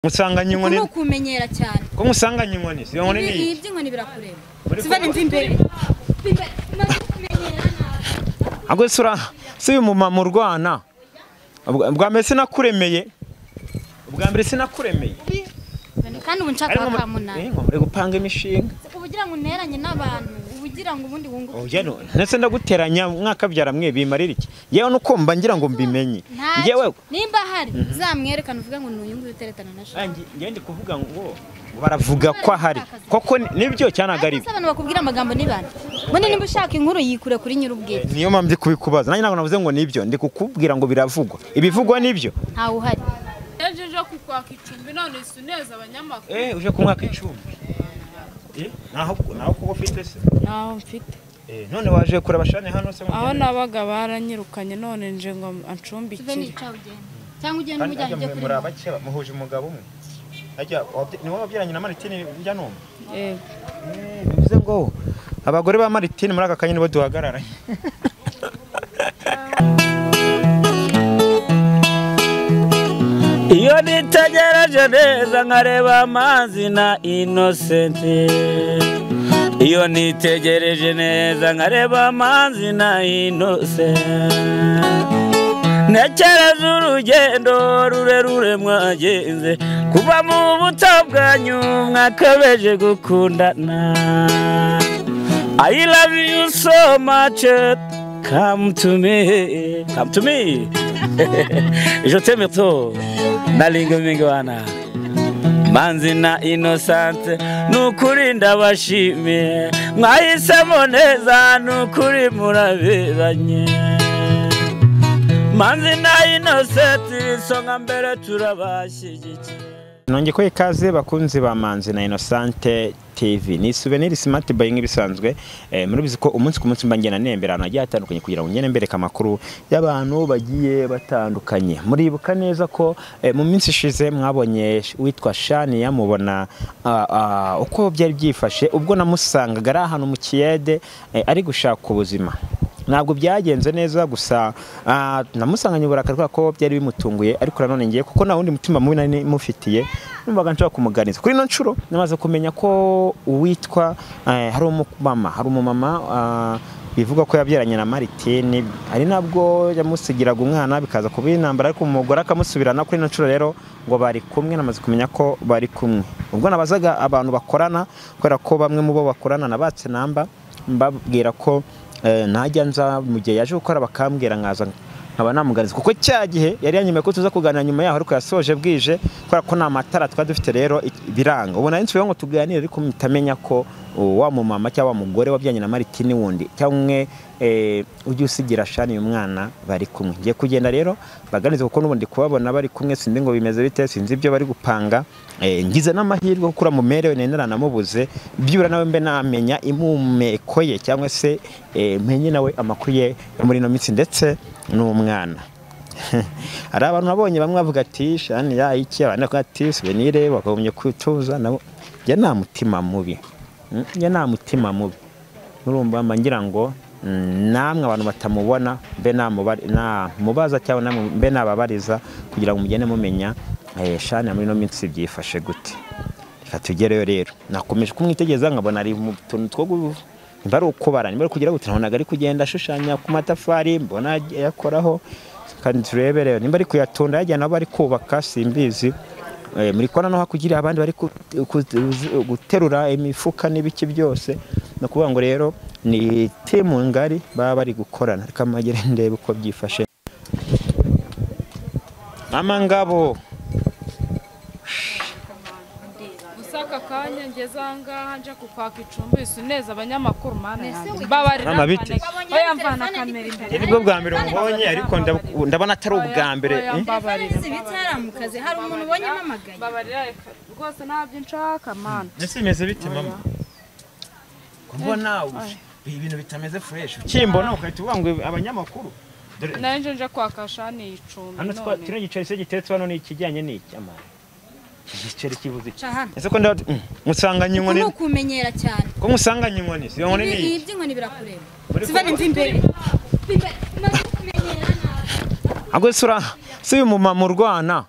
Musanganye inkoni ni ukumenyera cyane. Ko musanganye inkoni, si inkoni ni iki? Iby'inkoni birakureba. Sivane mvi imbere. Agwe sura si uyu mumama urwana. Bwa mbere sinakuremeye. Bwa mbere sinakuremeye. Kandi ubu nshaka bakamunana. Ngo muri gupanga imishinga. Ubugira ngo unteranye n'abantu, ubugira ngo ubundi wunguke. Oya no, ndetse ndaguteranya mwakabyara mwe bimarira iki? Yewe nuko mba ngira ngo mbimenye. Ngewe nimba hari uzamwerekana uvuga ngo nuyu nguyu uteretana na Shani. Ngiye ndi kuvuga ngo baravuga ko ahari. Koko nibyo cyanagari. Abantu bakubwira amagambo nibana. Mbone nimba ushaka inkuru yikure kuri nyirubwite. Niyo mpamvu ndi kubikubaza. Nanjye ntabwo navuze ngo nibyo, ndi kukubwira ngo biravugwa. Ibivugwa nibyo. Ntawe uhari. Ejo uje kukwaka icumbi none isuneza abanyamakuru. Uje kumwaka icumbi. Naho kuba ufite se? Naho mfite. None waje kureba Shani hano se? Aho nabaga baranyirukanye none nje ngo ancumbikire. Cyangwa ugende umujyane ujye kuri. Muri abakeba muhuje umugabo umwe. Ajya ni wowe wabyaranye na Martine njya numva. Yego. Bivuze ngo abagore ba Martine muri aka kanya nibo duhagararanye. Iyo nitegereje neza nkareba amazi na Innocent. Iyo nitegereje neza nkareba amazi na Innocent. Ntekereza urugendo rurerure mwagenze kuva mu buto bwanyu mwakabeje gukundana. I love you so much, come to me, come to me. Je t'aime trop. Nalingo mingwana Manzi na Innocent nukuri ndabashimiye mwahisemo neza nukuri muraberanye. Manzi na Innocent isonga mbere turabashyigikiye. Nongeye ko ikaze bakunzi ba Manzi na Innocent TV. Ni Souvenir Smart Buy nk'ibisanzwe. Murabizi ko umunsi ku munsi mba ngenda nembera ahantu hagiye hatandukanye kugira ngo ngende mbereka amakuru y'abantu bagiye batandukanye. Muribuka neza ko mu minsi ishize mwabonye witwa Shani yamubona uko byari byifashe ubwo namusangaga ari ahantu mu kiyede ari gushaka ubuzima. Ntabwo byagenze neza gusa namusanganye uburakari kubera ko byari bimutunguye, ariko nanone ngiye kuko nta wundi mutima mubi nari mufitiye numvaga nshaka kumuganiza. Kuri ino nshuro namaze kumenya ko uwitwa hari umumama bivuga ko yabyaranye na Martine, ari nabwo yamusigiraga umwana bikaza kuba intambara ariko umugore akamusubirana. Kuri ino nshuro rero ngo bari kumwe, namaze kumenya ko bari kumwe. Ubwo nabazaga abantu bakorana kubera ko bamwe mu bo bakorana nabatse namba mbabwira ko najya nza mu gihe yaje gukora bakambwira nkaza nkaba namuganiza, kuko cya gihe yari yanyemeye ko tuza kuganira nyuma yaho ariko yasoje bwije kubera ko nta matara twari dufite rero biranga. Ubu nari nsubiyeho ngo tuganire ariko mutamenya ko wa mumama cyangwa wa mugore wabyanye na Martine wundi cyangwa umwe ujye usigira Shani uyu mwana bari kumwe. Ngiye kugenda rero baganize kuko n'ubundi kubabona bari kumwe sinzi ngo bimeze bite, sinzi ibyo bari gupanga. Ngize n'amahirwe gukura mu merewe nari nanamubuze byibura nawe mbe namenya impumeko ye cyangwa se menye nawe amakuru ye muri ino minsi ndetse n'umwana. Hari abantu nabonye bamwe bavuga ati Shani yayiki, abandi bakavuga ati Souvenir bakagumye kwituza nabo. Njye nta mutima mubi, njye nta mutima mubi nurumva mba ngira ngo namwe abantu batamubona mbe namubaza cyangwa mbe nababariza kugira ngo mugende mumenya Shani muri no minsi byifashe gute. Reka tugereyo rero. Nakomeje kumwitegereza nkabona ari mu tuntu two nimba ari ukubara nimba ari kugira gute, nabonaga ari kugenda ashushanya ku matafari mbona yakoraho. Kandi turebe rero nimba ari kuyatunda yajyana abo ari kubaka simbizi. Muri kona no hakugira abandi bari guterura imifuka n'ibiki byose, no kuvuga ngo rero ni timu ngari baba bari gukorana. Reka magere ndebe uko byifashe. Mama Ngabo Usaka kanya ngeze ahangaha nje kukwaka icumbi isuneza abanyamakuru mana yanjye. Mbabarira oya mvana kamera imbere. Nibwo bwa mbere mbonye ariko ndabona atari ubwa mbere. Mukazi hari umuntu ubonye mamagaye. Mbabarira rwose ntabyo nshaka mana. Ese imeze bite mama? Mbona ibintu bitameze fresh. Ukimbona ukahita uvuga ngo abanyamakuru. Nanje nje kwaka Shani icumbi. Hano kino giceri se giteretse hano ni ikijyanye n'iki amara? Igiceri kivuze iki? Ese ko musanganye inkoni ni ukumenyera cyane. Ko musanganye inkoni, si inkoni ni iki? Iby'inkoni birakureba. Sivane mvi imbere. Agwe sura si uyu mumama urwana.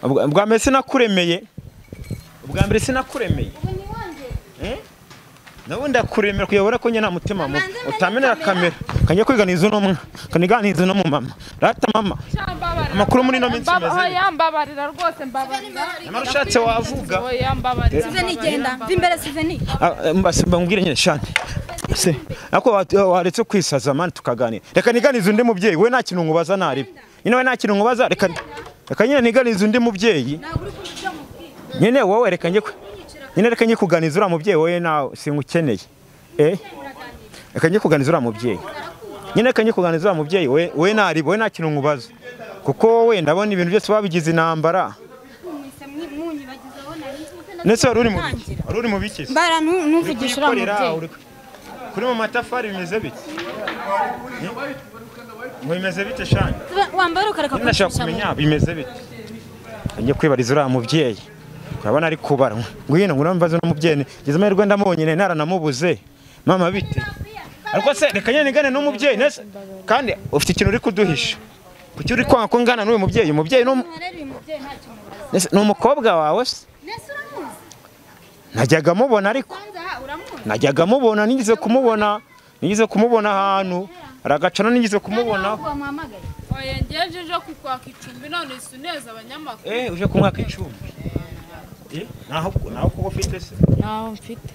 Ubwa mbere sinakuremeye. Ubwa mbere sinakuremeye. Nawe ndakuremera kuyobora ko njye nta mutima mubi. Utamenera kamera. Kanje kwiganiza uno mwa. Kaniganiza no mu mama. Rata mama. Amakuru muri no minsi meze. Oya mbabarira rwose mbabarira. Nyamara ushatse wavuga. Oya mbabarira. Siveni genda. Vimbere Siveni. Mbase mbambwire nyine shante. Se ako waretse kwisaza man tukaganira. Reka niganize undi mubyeyi we nta kintu nkubaza naribe. Nyine we nta kintu nkubaza reka nyine niganize undi mubyeyi. Nyine wowe reka njye nyine reka njye kuganiza ura mubyeyi wowe nawe singukeneye. Reka njye kuganiza ura mubyeyi. Nyine reka njye kuganiza ura mubyeyi we naribe we nta kintu nkubaza. Kuko wowe ndabona ibintu byose wabigize intambara. Nese wari uri mu biki? Mbara ntuvugisha ura mubyeyi. Kuri mu matafari bimeze bite? Bimeze bite shani? Wambara ukareka kumenya bimeze bite? Njye kwibariza ura mubyeyi. Urabona ari kubara. Ngwino ngura mbaze no mubyeyi. Ngeze amahirwe ndamubonye naranamubuze. Mama bite? Ariko se reka nyine nigane no mubyeyi nese kandi ufite ikintu uri kuduhisha. Kuki uri kwanga ko ngana n'uyu mubyeyi? Umubyeyi no ni umukobwa wawe se? Najyaga mubona ariko najyaga mubona nigeze kumubona ahantu aragacana nigeze kumubona. Oya ngeje nje kukwaka icumbi none isuneza abanyamakuru. Uje kumwaka icumbi. Naho kuko ufite se? Naho mfite.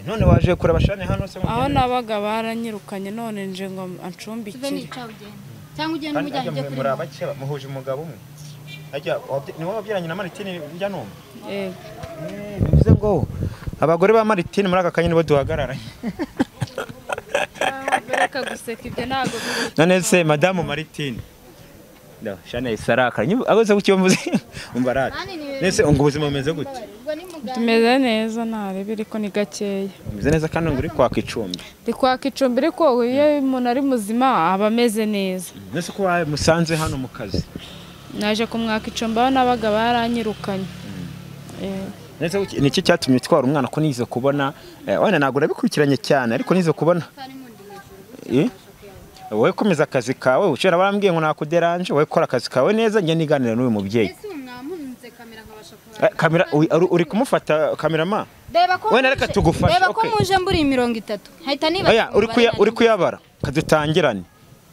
None waje kureba shane hano se? Aho nabaga baranyirukanye none nje ngo ancumbikire. Cyangwa ugenda umujyanye ujye kuri abake muhuje umugabo umwe. Ajya ni wowe wabyaranye na Maritini njya numva. Yego. Bivuze ngo abagore ba Maritini muri aka kanya nibo duhagararanye. Bareka guseka ibyo ntago. None se madamu Maritini. No, shane isaraka. Agoze kucyo mvuze umbarate. Nese ngo ubuzima bumeze gute? Tumeze neza narebe ariko ni gakeya. Umeze neza kandi ngo uri kwaka icumbi. Ndi kwaka icumbi ariko iyo umuntu ari muzima aba ameze neza. Nese ko musanze hano mu kazi. Naje kumwaka icumbi aho nabaga baranyirukanye. Nese niki cyatumye utwara umwana ko nize kubona wenda ntabwo nabikurikiranye cyane ariko nize kubona. Wowe komeza akazi kawe ushobora barambwiye ngo nakuderanje wowe kora akazi kawe neza njye niganira n'uyu mubyeyi. Kamera uri kumufata kamerama? Wenda reka tugufashe. Reba ko muje mburi 30. Hahita niba. Oya uri kuyabara kadutangirane.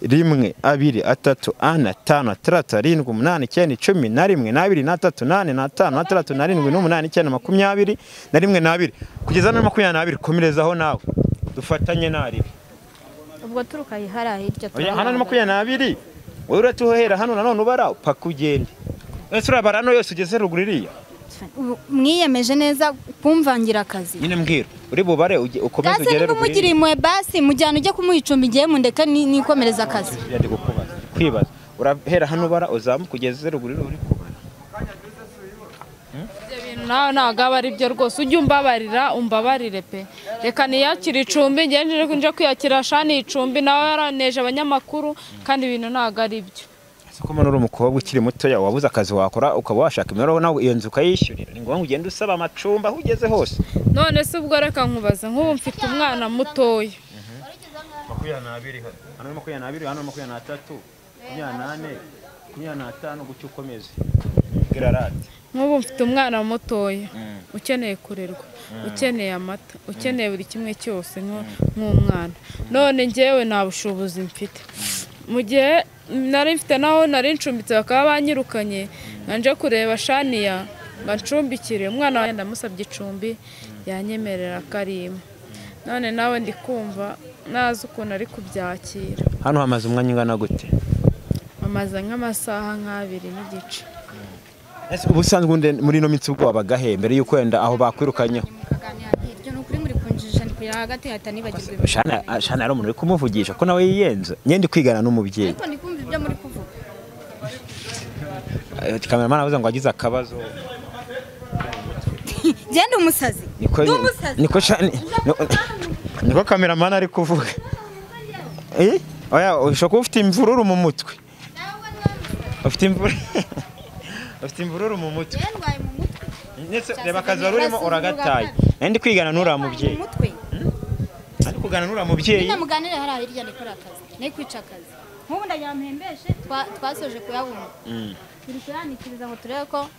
1 2 3 4 5 6 7 8 9 10 11 12 13 14 15 16 17 18 19 20 21 22 kugeza na 22 komerezaho nawe dufatanye naribe. Ubwo turuka ihara hirya turuka. Hano ni 22 wowe uratuhera hano nanone ubara paka ugende. Ese urabara no yose ugeze ruguru iriya. Mwiyemeje neza kumvangira akazi. Nyine mbwira uri bubare ukomeze ugere ruguru. Mugiri imwe basi mujyana ujye kumuha icumbi ngiye mundeka nikomereza akazi. Ndi kukubaza kwibaza urahera hano ubara uzamuka ugeze ruguru uri kubara. Ibyo bintu nawe ntabwo aba ari byo rwose ujye umbabarira umbabarire pe. Reka niyakire icumbi ngiye nje kwiyakira shani icumbi nawe yaraneje abanyamakuru kandi ibintu ntabwo ari byo. Ko mwana uri umukobwa ukiri muto yawe wabuze akazi wakora ukaba washaka imibereho nawe iyo nzu ukayishyurira ni ngombwa ugenda usaba amacumbi aho ugeze hose. None se ubwo reka nkubaza nk'ubu mfite umwana mutoya 22 hano 22 hano 23 24 25 gutyo ukomeze girarate. Nk'ubu mfite umwana mutoya ukeneye kurerwa ukeneye amata ukeneye buri kimwe cyose nk'umwana none njyewe nta bushobozi mfite. Mu gihe nari mfite naho nari ncumbitse bakaba banyirukanye nje kureba Shaniya bancumbikire umwana wanjye ndamusabye icumbi yanyemerera karima none nawe ndi kumva nazi ukuntu ari kubyakira. Hano hamaze umwanya ungana gute? Amaze nk'amasaha nk'abiri n'igice. Ese ubusanzwe muri no minsi ubwo wabagahe mbere yuko wenda aho bakwirukanye? Shana ari umuntu uri kumuvugisha ko nawe yiyenza nyende kwigana n'umubyeyi. Ariko ndi kumva ibyo muri kuvuga. Cameraman avuze ngo agize akabazo. Genda umusazi. Niko Shani niko cameraman ari kuvuga. Oya ushobora kuba ufite imvururu mu mutwe. Ufite imvururu. Ufite imvururu mu mutwe. Ndetse reba akazi wari urimo uragataye. Ndi kwigana n'uriya mubyeyi. Ari kugana n'uriya mubyeyi. Nyine muganire hari hirya nikora akazi. Ne kwica akazi. Nk'ubu ndagira mpembeshe twasoje kuyabona. Turi kuyanikiriza ngo turebe ko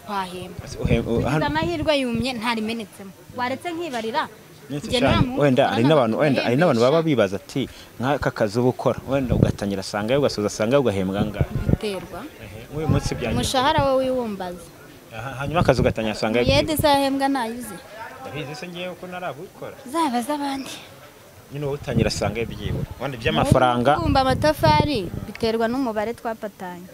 Twahemba. Amahirwe yumye ntarimenetsemo. Waretse nkibarira. Wenda hari n'abantu wenda hari n'abantu baba bibaza ati nk'aka kazi ubukora wenda ugatangira sanga ugasoza sanga ugahembwa angahe? Biterwa. Uyu munsi byagenze. Umushahara wowe wiwumbaza. Hanyuma akazi ugatangira sanga. Yede sahembwa nayuze. Ndabizi se ngiye uko narabukora. Zaba zabandi. Nyine wowe utangira sanga byibura. Wenda by'amafaranga. Kumba amatafari biterwa n'umubare twapatanye.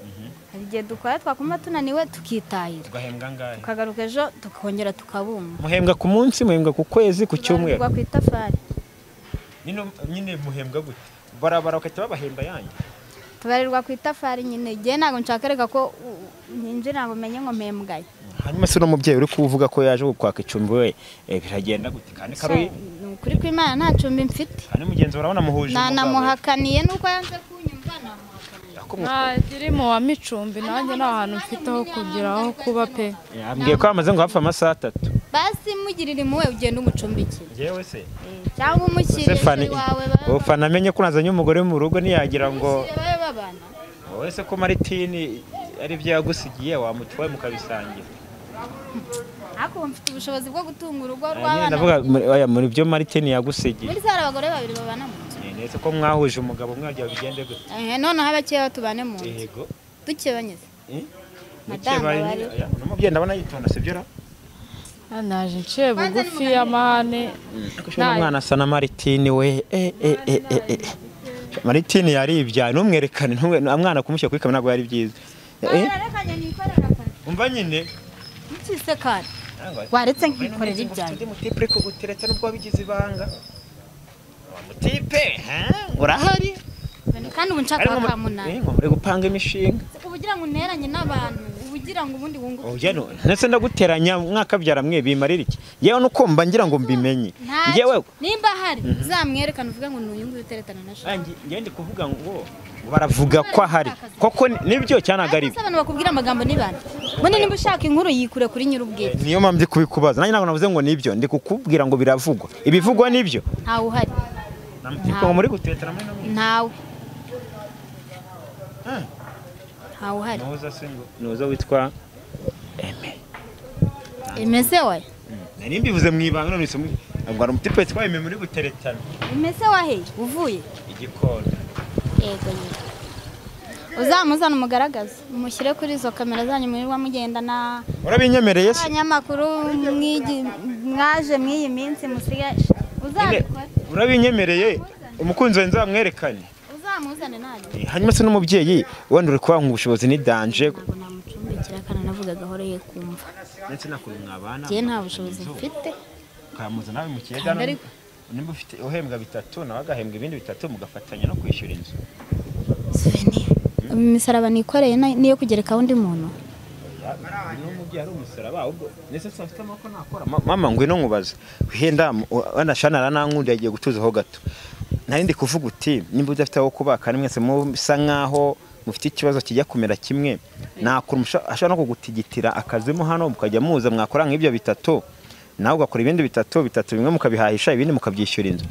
Hari igihe dukora twakuma tunaniwe tukitahira. Ugahembwa angahe? Tukagaruka ejo tukongera tukabumba. Muhembwa ku munsi, muhembwa ku kwezi, ku cyumweru. Ku itafari. Nyine muhembwa gute? Barabara bakahita babahemba yanyu. Tubarirwa ku itafari nyine. Giye ntago nshaka reka ko ninjira ngo menye ngo mpembwaye. Hanyuma se no mubyeyi uri kuvuga ko yaje gukwaka icumbi we biragenda gute? Kandi karuyi kuri kw'Imana nta cumbi mfite. Kandi mugenzi urabona muhuje umugabo. Nanamuhakaniye nuko yanze kunyumva namuhakaniye. Nagiri mu wa micumbi nanjye nta hantu mfite aho kugira aho kuba pe. Yambwiye ko amaze ngo hafi amasaha 3. Basi mugirira impuhwe ugenda umucumbikira. Ngewe se cyangwa umukire wawe baba. Ufana amenye ko nazanye umugore mu rugo ntiyagira ngo wowe se ko Maritini ari byo yagusigiye wamutwaye mukabisangira. Ako mfite ubushobozi bwo gutunga urugo rw'abana. Ndavuga muri byo Maritini yagusigiye. Muri sara abagore babiri babana mu nzu. Nese ko mwahuje umugabo mwagiye bigende gute? Noneho abakeya tubane mu nzu. Yego. Dukebanyeze. Mukebanye. N'umubyeyi ndabona yitonda sibyo ra? Naje nciye bugufi y'amahane. Umwana asa na Maritini we. Maritini yaribya ntumwerekane umwana kumushyira kuri kamera ntabwo yari byiza. Umva nyine mukise kare. Waretse nkikorera ibyanjye. Ndi mutipe ko gutereta nubwo wabigize ibanga. Wa mutipe, urahari? Kandi ubu nshaka bakamunana. Ngo muri gupanga imishinga. Ubugira ngo unteranye n'abantu, ubugira ngo ubundi wunguke. Oya no, ndetse ndaguteranya mwakabyara mwe bimarira iki? Yewe nuko mba ngira ngo mbimenye. Ngewe nimba hari uzamwerekana uvuga ngo nuyu nguyu uteretana na Shani. Ngiye ndi kuvuga ngo baravuga ko ahari. Koko nibyo cyanaga ari. Abantu bakubwira amagambo ni bande. Mbone nimba ushaka inkuru yikure kuri nyirubwite. Niyo mpamvu ndi kubikubaza. Nanjye ntabwo navuze ngo nibyo, ndi kukubwira ngo biravugwa. Ibivugwa nibyo. Ntawe uhari. Namutiko muri gutetana muri no. Ntawe. Ntawe uhari. Noza singo. Noza witwa Eme. Eme se wahe? Nari mbivuze mu ibanga none se ngo ari umutipe witwa Eme muri guteretana. Eme se wahe? Uvuye? Igikona. Yego yego. Uzamuzana umugaragaze umushyire kuri izo kamera zanyu murirwa mugenda na Urabinyemereye se? Abanyamakuru mwaje mw'iyi minsi musigaye uzabikora. Urabinyemereye umukunzi wawe nzamwerekane. Uzamuzane nanjye. Hanyuma se n'umubyeyi wenda uri kubanka ubushobozi ni danger. Ntabwo namucumbikira kana navuga gahoro ye kumva. Ndetse nakuri mwabana. Njye nta bushobozi mfite. Kamuza nawe mukiyega nimba ufite uhembwa bitatu nawe agahembwa ibindi bitatu mugafatanya no kwishyura inzu. Souvenir. Imisaraba nikoreye niyo kugereka undi muntu. N'umubyeyi ari umusaraba ahubwo nese afite amako nakora. Mama ngwino nkubaze. Wihenda wana shana aranankunda yagiye gutuzaho gato. Nari ndi kuvuga uti nimba udafite aho kubaka mwese musa nkaho mufite ikibazo kijya kumera kimwe nakura ashobora no kugutigitira akazimo hano mukajya muza mwakora nk'ibyo bitatu nawe ugakora ibindi bitatu bimwe mukabihahisha ibindi mukabyishyura inzu.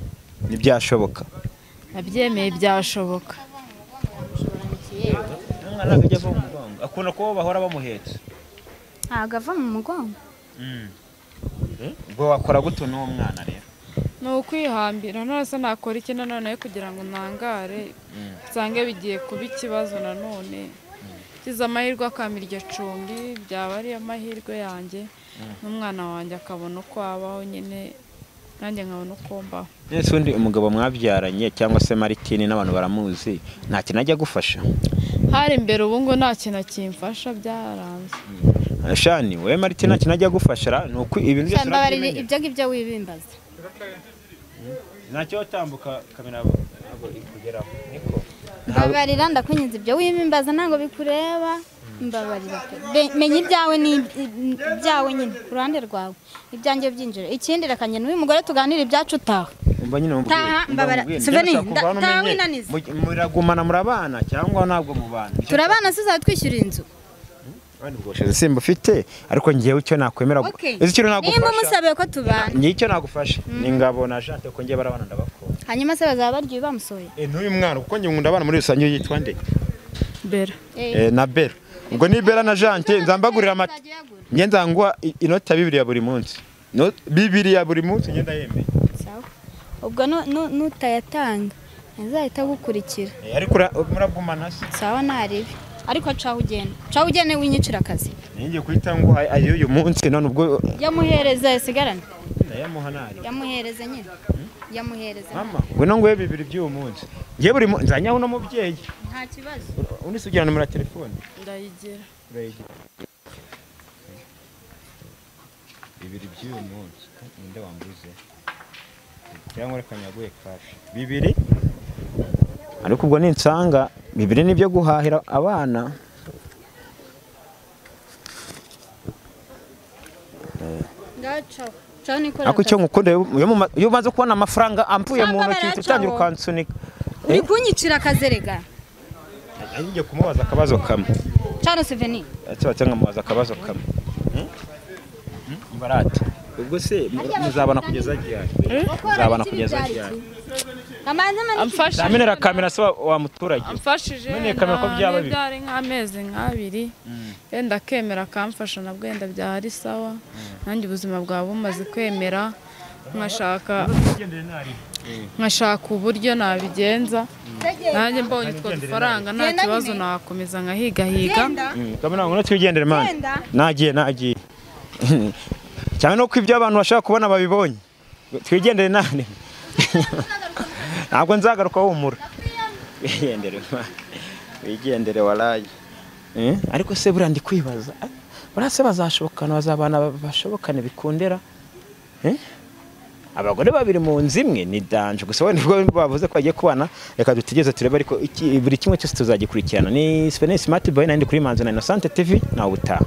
Ntibyashoboka. Nabyemeye byashoboka. Umwana akajya ava mu mugongo akunda kuba bahora bamuhetse. Ntabwo ava mu mugongo. Ubwo wakora gute n'uwo mwana rero? Ni ukwihambira none se nakora iki nanone kugira ngo ntangare nsange bigiye kuba ikibazo nanone. Kiza amahirwe akampa iryo cumbi byaba ari amahirwe yanjye n'umwana wanjye akabona uko abaho nyine nanjye nkabona uko mbaho. Nese undi umugabo mwabyaranye cyangwa se Maritini n'abantu baramuzi nta kintu ajya gufasha? Hari imbere ubu ngo nta kintu akimfasha byaranze. Shani we Maritini nta kintu ajya gufasha ni uko ibintu byose urabyimenya. Ibyo ngibyo wibimbaza. Ntacyo utambuka kamera ntabwo ikugeraho niko. Mbabarira ndakunyinze ibyo wibimbaza ntabwo bikureba. Mbabarira menya ibyawe ni ibyawe nyine ku ruhande rwawe ibyanjye byinjira. Ikindi reka njye n'uyu mugore tuganire ibyacu utaha. Umva nyine mubwire. Souvenir ndawinaniza. Muragumana murabana cyangwa ntabwo mubana? Turabana se uzatwishyura inzu? Simba ufite ariko ngiye icyo nakwemera izi cyo nagufasha. Nimba musabe ko tubana. Ngiye icyo nagufasha. Ni ngabo na Jante ko ngiye barabana ndabakunda. Hanyuma se bazaba baryo bamusoye. N'uyu mwana kuko ngiye nkunda abana muri rusange yitwa nde? Bera. Na Bera. Ubwo ni Bera na Jante nzambagurira amata. Njye nzangwa inota bibiri ya buri munsi. No bibiri ya buri munsi ngenda yemeye. Sawa. Ubwo nutayatanga nzahita gukurikira. Ariko muragumana se. Sawa naribi. Ariko caho ugenda. Caho ugende winyicira akazi. Ninjye kuhita ngo ayo uyu munsi none ubwo yamuhereza yasigarana. Ndayamuha nari. Yamuhereza nyine. Yamuhereza. Mama, ngwino nguhe bibiri by'uyu munsi. Ngiye buri nzanyaho no mubyeyi. Nta kibazo. Undi sugira numero ya telefone. Ndayigira. Urayigira. Bibiri by'uyu munsi. Ninde wambuze? Cyangwa reka nyaguye cash. Bibiri. Ariko ubwo ninsanga bibiri nibyo guhahira abana. Ngacho. Ako icyo ngukunda iyo umaze kubona amafaranga amvuye mu ntoki utangira ukansunika. Uri kunyicira akazerega. Ngiye kumubaza akabazo kamwe. Cano souvenir. Ati nkamubaza akabazo kamwe. Barate. Ubwo se muzabana kugeza ryari? Muzabana kugeza ryari? Amfashije. Amenera kamera se wa muturage. Amfashije. Meneye kamera ko byaba bibi. Byari nk'amezi nk'abiri. Yenda akemera akamfasha nabwo yenda byahari sawa. Nanjye ubuzima bwa bumaze kwemera nkashaka uburyo nabigenza. Nanjye mbonye utwo dufaranga nta kibazo nakomeza nkahigahiga. Kamera ngo twigendere man. Nagiye. Cyane no kwibyo abantu bashaka kubona babibonye. Twigendere nane. Ntabwo nzagaruka humura. Wigendere man. Wigendere walayi. Ariko se buriya ndi kwibaza. Buriya se bazashobokana bazabana bashobokane bikundera. Abagore babiri mu nzu imwe ni danger. Gusa wenda nibwo bavuze ko bagiye kubana, reka dutegereze turebe, ariko buri kimwe cyose tuzagikurikirana. Ni Souvenir Smart Boy nandi kuri Manzi na Innocent TV, nawe utaha.